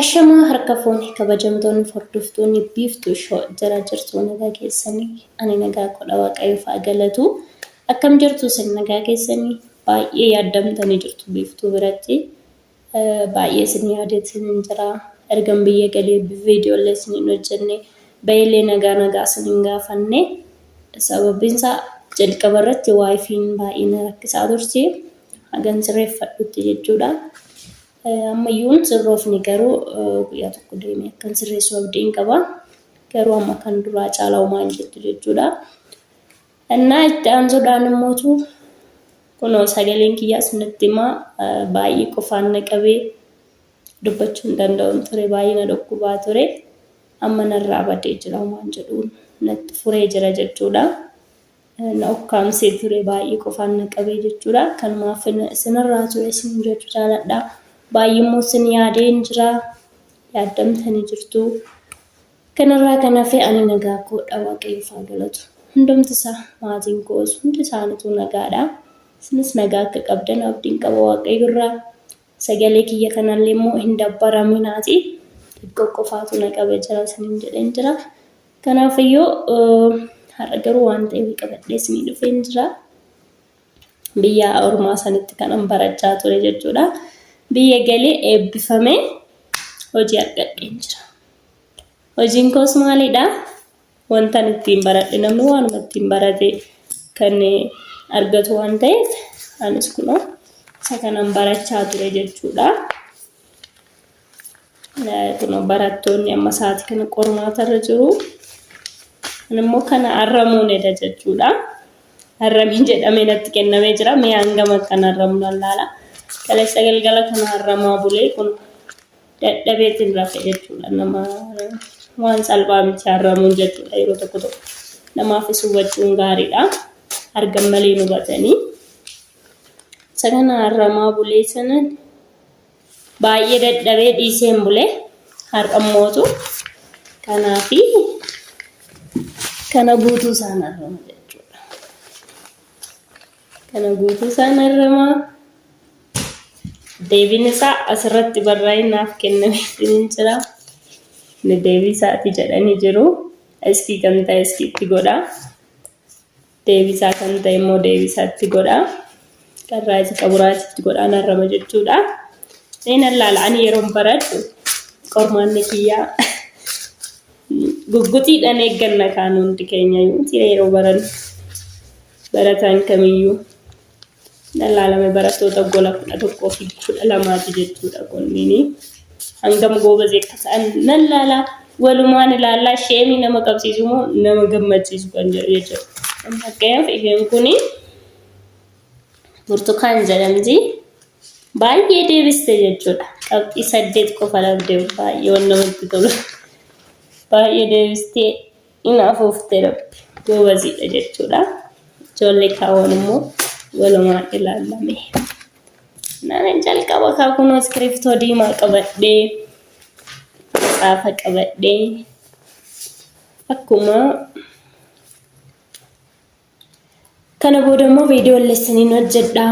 Ashamaa harka fuune kabajamtoonni fi hordoftoonni Biiftuu Show jara jirtu nagaa keessanii ani nagaa koodha Waaqayyoof haa galatu. Akkam jirtu isin nagaa keessanii baay'ee yaaddamtanii jirtu Biiftuu biratti baay'ee isin yaadeetiin jira. Ergan biyya galee viidiyoolee isin hin hojjenne baay'ee nagaa nagaa isin hin gaafanne sababiin isaa jalqaba irratti waayifiin baay'ee na rakkisaa turte hagan sirreeffadhutti jechuudha. Ammayyuu hin sirroofne garuu guyyaa tokko deemee akkan sirreessu abdiin qaba. Garuu amma kan duraa caalaa homaa hin jirtu jechuudha. Innaa itti aansuudhaan immootu kunoo sagaleen kiyyaas natti himaa baay'ee qofaan na qabee dubbachuu hin danda'uun ture baay'ee na dhukkubaa ture. Amma narraa badee jira homaan jedhuun natti furee jira jechuudha. Na ukkaamsee ture baay'ee qofaan na qabee jechuudha. Kanumaaf isinirraa ture isin jechuu jaaladha. Baay'ee immoo isin yaadeen jira. Yaaddamtanii jirtu. Kanarraa kan hafe ani nagaa koodha Waaqayyoof haa galatu. Hundumti isaa maatiin koos hundi isaaniitu nagaadha. Isinis nagaa akka qabdan abdiin qaba Waaqayyo irraa. Sagalee kiyya kanallee immoo hin dabbaraminaati. Xiqqoo qofaatu na qabee jira isiniin jedheen jira. Kanaafiyyuu har'a garuu waan ta'eef qabadhee isinii dhufeen jira. Biyya ormaa sanitti kanan barachaa ture jechuudha. Biyya galee eebbifamee hojii argadheen jira. Hojiin koos maalidha? Wantan ittiin baradhe namni waanuma ittiin barate kan argatu waan ta'eef anis kunoo isa kanan barachaa ture jechuudha. Kunoo barattoonni amma sa'aatii kana qormaata irra jiru. Ani immoo kana arramuun eda jechuudha. Arramii jedhamee natti kennamee jira. Mee hangam akkan arramu nan laala. Kaleessa galgala kana arramaa bulee kun dadhabeetiin rafe jechuudha. Nama waan salphaa miti arramuun jechuudha yeroo tokko tokko. Namaafis hubachuun gaariidha. Argan malee hin hubatanii. Isa kana arramaa bulee sanan baay'ee dadhabee dhiiseen bule. Har'a immootu kanaafi kana guutuu isaan arrama jechuudha. Kana guutuu isaan arrama. Deebiin isaa asirratti barraa'ee naaf kennamee jira. Inni deebii isaati jedhanii jiru. Iskii kan ta'e iskiitti godha. Deebisaa kan ta'e immoo deebisaatti godha. Kan raajii qabu raajiitti godha narrama jechuudha. Mee nan laala ani yeroon baradhu qormaanni kiyyaa gugguxiidhaan eegganna kaan hundi keenya yeroo barannu barataan kamiyyuu. Nan laalame barattoota gola 11 fi 12ti jechuudha kunniin. Hangam goobazii akka ta'an nan laala. Walumaan ilaallaa sheemii nama qabsiisu moo nama gammachiisu kan jedhu jechuudha. Fakkeenyaaf isheen kuni Burtukaan jedhamti. Baay'ee deebiste jechuudha. Qabxii 8 qofa dhabde baay'ee waan namatti tolu. Baay'ee deebistee in afuufte rabbi goobaziidha jechuudha. Ijoollee kaawwan immoo walumaan ilaalame. Naan jalqaba kaa kunoo iskiriiptoo diimaa qabadhee matsaafa qabadhee akkuma Kana booda immoo viidiyoo illee isiniin hojjedha.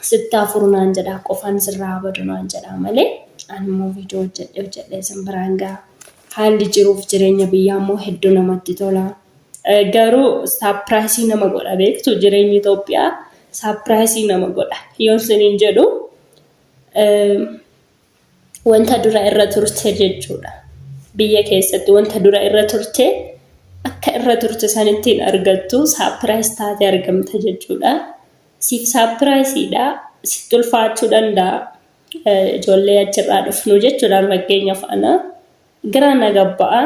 Sitti hafuuru naan jedha. Qofaan sirraa haa badu naan jedha malee ani immoo viidiyoo hojjedhe hojjedhe isin biraan gaha. Haalli jiruuf jireenya biyyaa immoo hedduu namatti tola. Garuu saapiraayisii nama godha beektu jireenyi Itoophiyaa saapiraayisii nama godha. Yoon isiniin jedhu wanta dura irra turte jechuudha. Biyya keessatti wanta dura irra turte akka irra turte sanitti hin argattu saapiraayis taatee argamta jechuudha. Siif saapiraayisiidha. Sitti ulfaachuu danda'a. Ijoollee achirraa dhufnu jechuudhaan fakkeenyaaf ana garaa na gabba'a.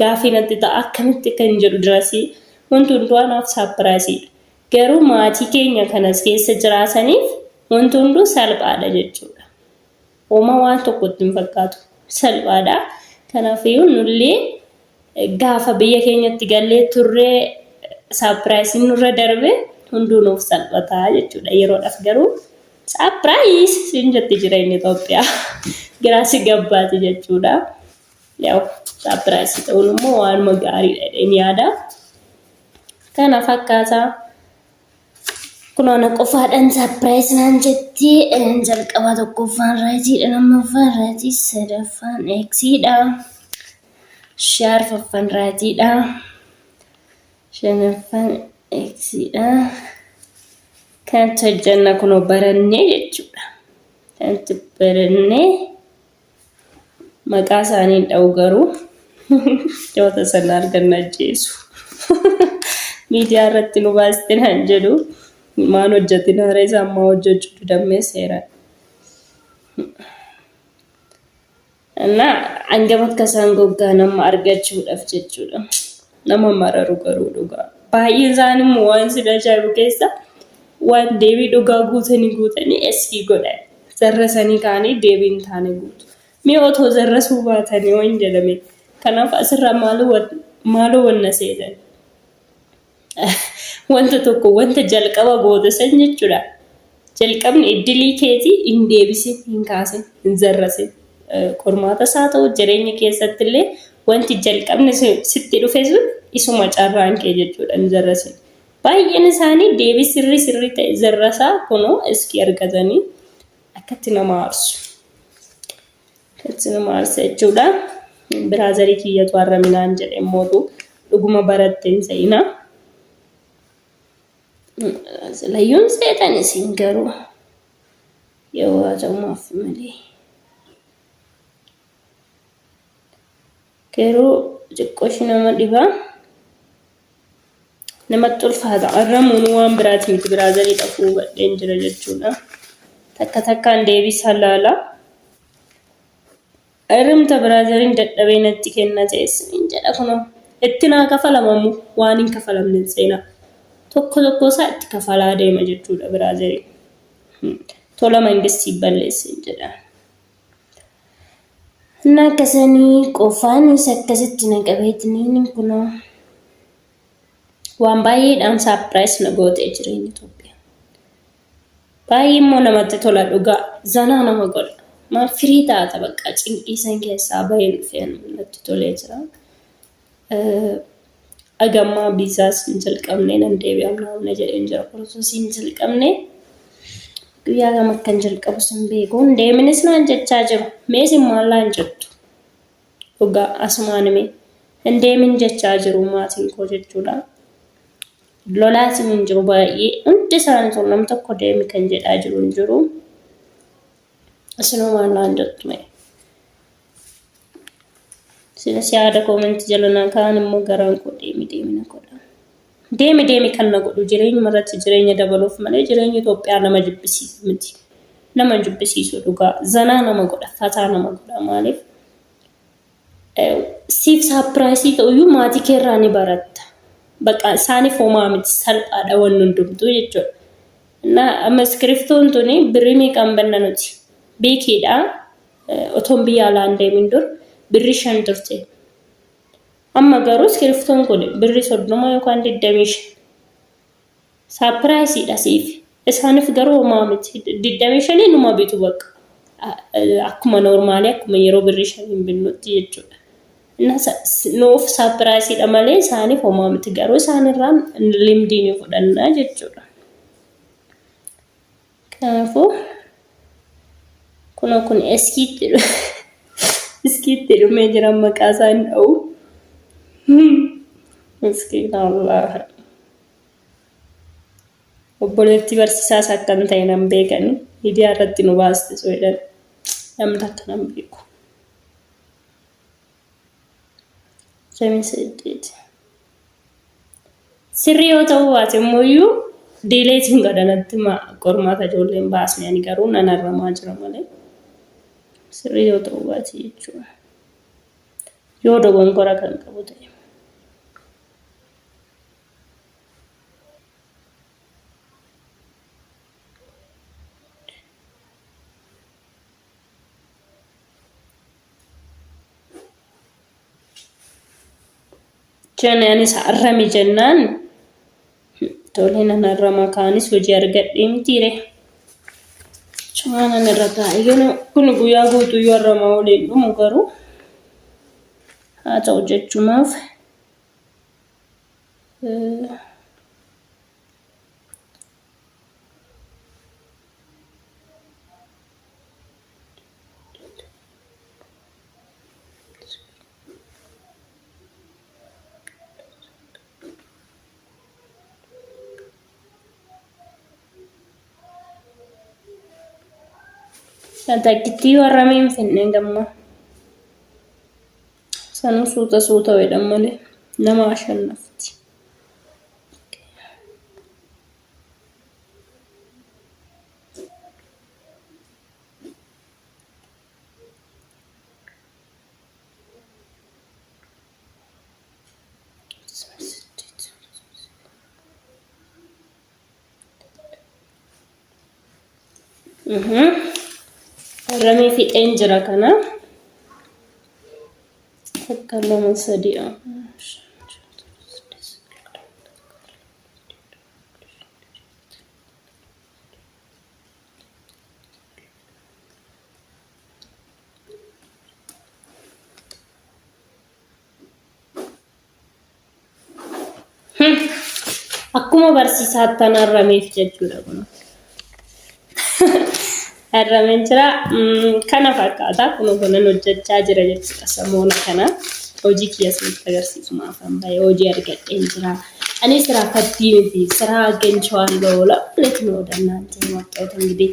Gaafii natti ta'a akkamitti kan jedhu dirasii wanti hunduu anaaf saapiraayisiidha. Garuu maatii keenya kanas keessa jiraataniif wanti hunduu salphaadha jechuudha. Homaa waan tokko itti hin fakkaatu. Salphaadha. Kanaafiyyuu nullee gaafa biyya keenyatti gallee turree saapiraayisiin nurra darbe hunduu nuuf salphataa jechuudha. Yeroodhaaf garuu saapiraayis siin jetti jireenyi Itoophiyaa. Giraa si gabbaati jechuudha. Yaa'u saapiraayisii ta'uun immoo waanuma gaariidha jedheen yaada. Kana fakkaata. Kunoo ana qofaadhaan surprise naan jetti. Jalqabaa tokkoffaan rightiidha, lammaffaan rightii, sadaffaan Xiidha. Arfaffaan rightiidha. Shanaffaan Xiidha. Kanatti hojjanna kunoo barannee jechuudha. Kanatti barannee maqaa isaanii hin dha'u garuu yoota sana arganna ajjeesu. Miidiyaa irratti nu baaste naan jedhu maan hojjetin haree isaan maa hojjechuu didammee seeraan. እና hangam akka isaan goggaa nama argachuudhaaf jechuudha. Nama mararu garuu dhugaa. Baay'een isaanii immoo waan sin ajaa'ibu keessa waan deebii dhugaa guutanii guutanii eskii godhan. Zarrasanii kaanii deebii hin taane guutu. Mee otoo zarrasuu baatanii waan jedhame. Kanaaf asirraa maaloo wanna seetan. Wanta tokko wanta jalqaba goote san jechuudha. Jalqabni iddilii keetii hin deebisin, hin kaasin, hin zarrasin. Qormaatas haa ta'u jireenya keessatti illee wanti jalqabni sitti dhufe sun isuma carraan kee jechuudha hin zarrasin. Baay'een isaanii deebii sirrii sirrii ta'e zarrasaa kunoo iskii argatanii akkatti nama aarsu. Akkatti nama aarsa jechuudha. Biraazarii kiyyatu harraminaan jedhe mootu dhuguma baratte hin se'inaa. Layyuun seetan isin garuu yoo haa ta'umaaf malee. Garuu xiqqooshi nama dhibaa. Namatti ulfaata. Arramuun waan biraati miti biraazarii dhafuu hubadheen jira jechuudha. Takka takkaan deebisaa laala. Arramta biraazariin dadhabee natti kenna ta'e isiniin jedha kunoo. Itti naa kafalamamu waan hin kafalamne hin seenaa. Tokko tokko isaa itti kafalaa deema jechuudha biraazariin. Tola mangistii balleesseen jedha. Inni akkasanii qofaanis akkasitti na qabeetiniin kunoo waan baay'eedhaan surprise na gootee jireenya Itoophiyaa. Baay'ee immoo namatti tola dhugaa zanaa nama godha. Maal firii taata bakka cinqii san keessaa baheen dhufee natti tolee jira. Agammaa viizaas hin jalqabne nan deebi'a naamna jedheen jira processii hin jalqabne. Guyyaa kam akkan jalqabus hin beeku. Hin deeminis naan jechaa jiru. Mee isin maal naan jettu? Dhugaa asumaan hime. Hin deemin jechaa jiru maatiin koo jechuudha. Lolaatiin hin jiru baay'ee. Hundi isaaniitu nam tokko deemi kan jedhaa jiru hin jiru. Isinoo maal naan jettu mee? Isinis yaada koomentii jala naa kaa'an immoo garaan koo deemi deemi na godha. Deemi deemi kan na godhu jireenyuma irratti jireenya dabaluuf malee jireenyi Itoophiyaa nama jibbisiisa miti. Nama hin jibbisiisu dhugaa. Zanaa nama godha, fataa nama godha maaliif? Siif surpriseii ta'uyyuu maatii keerraa ni baratta. Bakka isaaniif homaa miti salphaadha wanni hundumtuu jechuudha. Na amma iskiriftoon tuni birrii meeqaan banna nuti? Biikiidha. Otoon biyya alaa hin deemin dur birrii 5 turte. Amma garuu iskiriftoon kun birrii 30 yookaan 25. Saapiraayisiidha siif. Isaaniif garuu homaa miti. 25 numa bitu bakka. Akkuma noormaalii akkuma yeroo birrii shaniin binnutti jechuudha. Nuuf saapiraayisiidha malee isaaniif homaa miti. Garuu isaanirraa limdii ni fudhanna jechuudha. Kanaafuu kunoo kun eskiitti iskiitti dhumee jira maqaa isaa hin dha'u. Miskiina Allah. Obboleettii barsiisaas akkan ta'e nan beekani. Miidiyaa irratti nu baaste soo jedhan namni takka nan beeku. 58. Sirrii yoo ta'uu baate immoo iyyuu diileetiin godha natti hima qormaata ijoolleen baasne ani garuu nan arramaa jira malee sirrii yoo ta'uu baate jechuudha. Yoo dogongora kan qabu ta'e. Jenne anis arrami jennaan tole nan arrama kaanis hojii argadhee mitiire. Chumaan irra taa'e kun guyyaa guutuu yoo arramaa waliin dhumu garuu haa ta'u jechumaaf. Takkittii warramee hin finnee gamma. Sanuu suuta suuta wedhan malee nama ashannafti. Arramee fixeen jira kana. Takka lama sadii afur shan ja'a torba saddeet sagal kudhan kudha tokko kudha lama kudha sadii kudha Akkuma barsiisaattan arrameef jechuudha kun. Arrameen jira. Kana fakkaata. Kun kunan hojjechaa jira jechuudha samoona kana. Hojii kiyya isinitti agarsiisumaaf kan bahe hojii argadheen jira. Ani ስራ ፈቲ miti ስራ አግኝቼዋለሁ ለማለት ነው ወደ እናንተ የመጣሁት እንግዲህ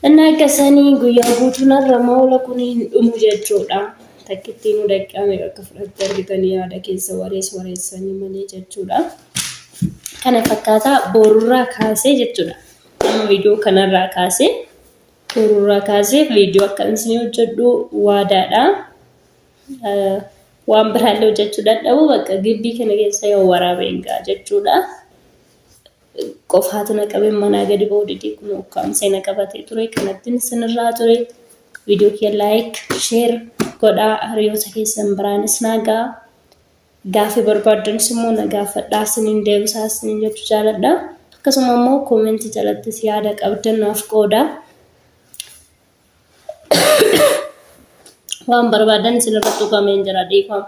እና akkasanii guyyaa guutuu narra oola kun hin dhumu jechuudha. Takkittiin daqiiqaa meeqa akka fudhatte argitanii yaada keessa warees wareessanii malee jechuudha. Kana fakkaataa borurraa kaasee jechuudha. Amma viidiyoo kanarraa kaasee borurraa kaasee viidiyoo akkan isin hojjedhu waadaadha. Waan biraallee hojjechuu dadhabu bakka gibbii kana keessa yoo waraabeen ga'a jechuudha. Qofaatu na qabee manaa gadi ba'uu didee kun ukkaamsee na qabatee ture. Kanattiin isinirraa ture. Viidiyoo kiyya laayik, sheer godhaa hiriyoota keessan biraanis naa ga'a. Gaaffii barbaaddanis immoo na gaafadhaa isiniin deebisaa isiniin jechuu jaaladha. Akkasuma immoo koomentii jalattis yaada qabdan naaf qoodaa. Waan barbaadan isin irratti tuqameen jira dhiifama.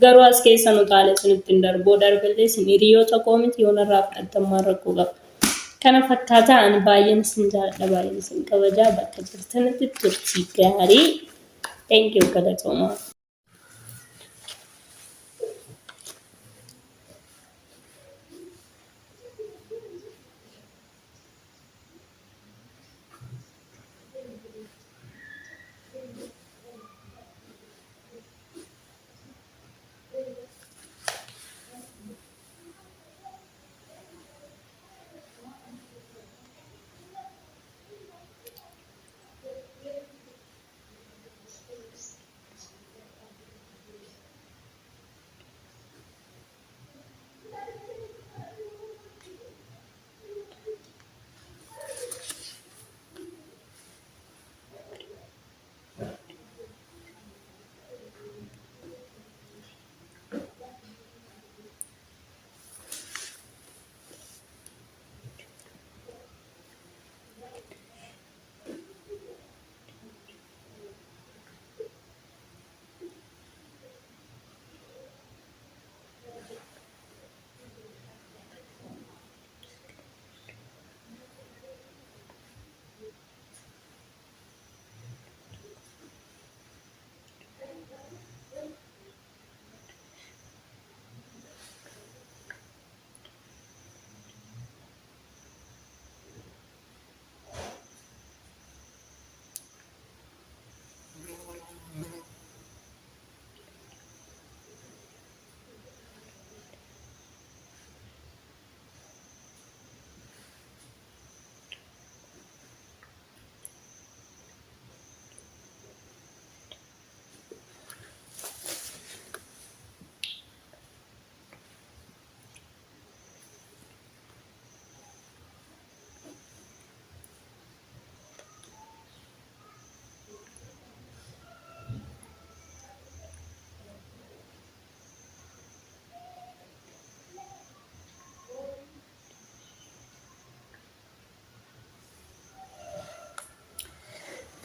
Garuu as keessa nu taale isinitti hin darbuu darbillee isin hiriyoota koo miti yoo narraa fudhattan maal rakkoo qaba. Kana fakkaataa ani baay'een isin jaalladha baay'een isin kabajaa bakka jirtanitti turtii gaarii. Thank you galatoomaa.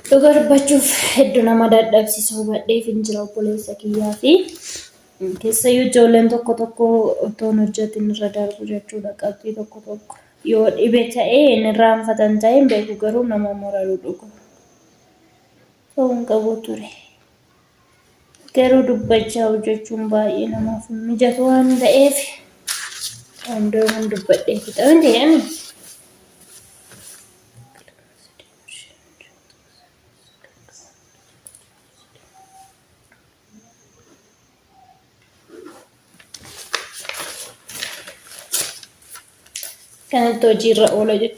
Dhuga dubbachuuf hedduu nama dadhabsiisa hubadheef hin jira obboleessa kiyyaa fi keessayyuu ijoolleen tokko tokko otoo hin hojjetin irra darbu jechuudha qabxii tokko tokko. Yoo dhibe ta'ee hin irraanfatan ta'ee hin beeku garuu nama moraluu dhugu. Ta'uu hin qabu ture. Garuu dubbachaa hojjechuun baay'ee namaaf hin mijatu waan ta'eef waan dubbadhee fixa miti ani. Kanatti hojiirra oola jechuudha.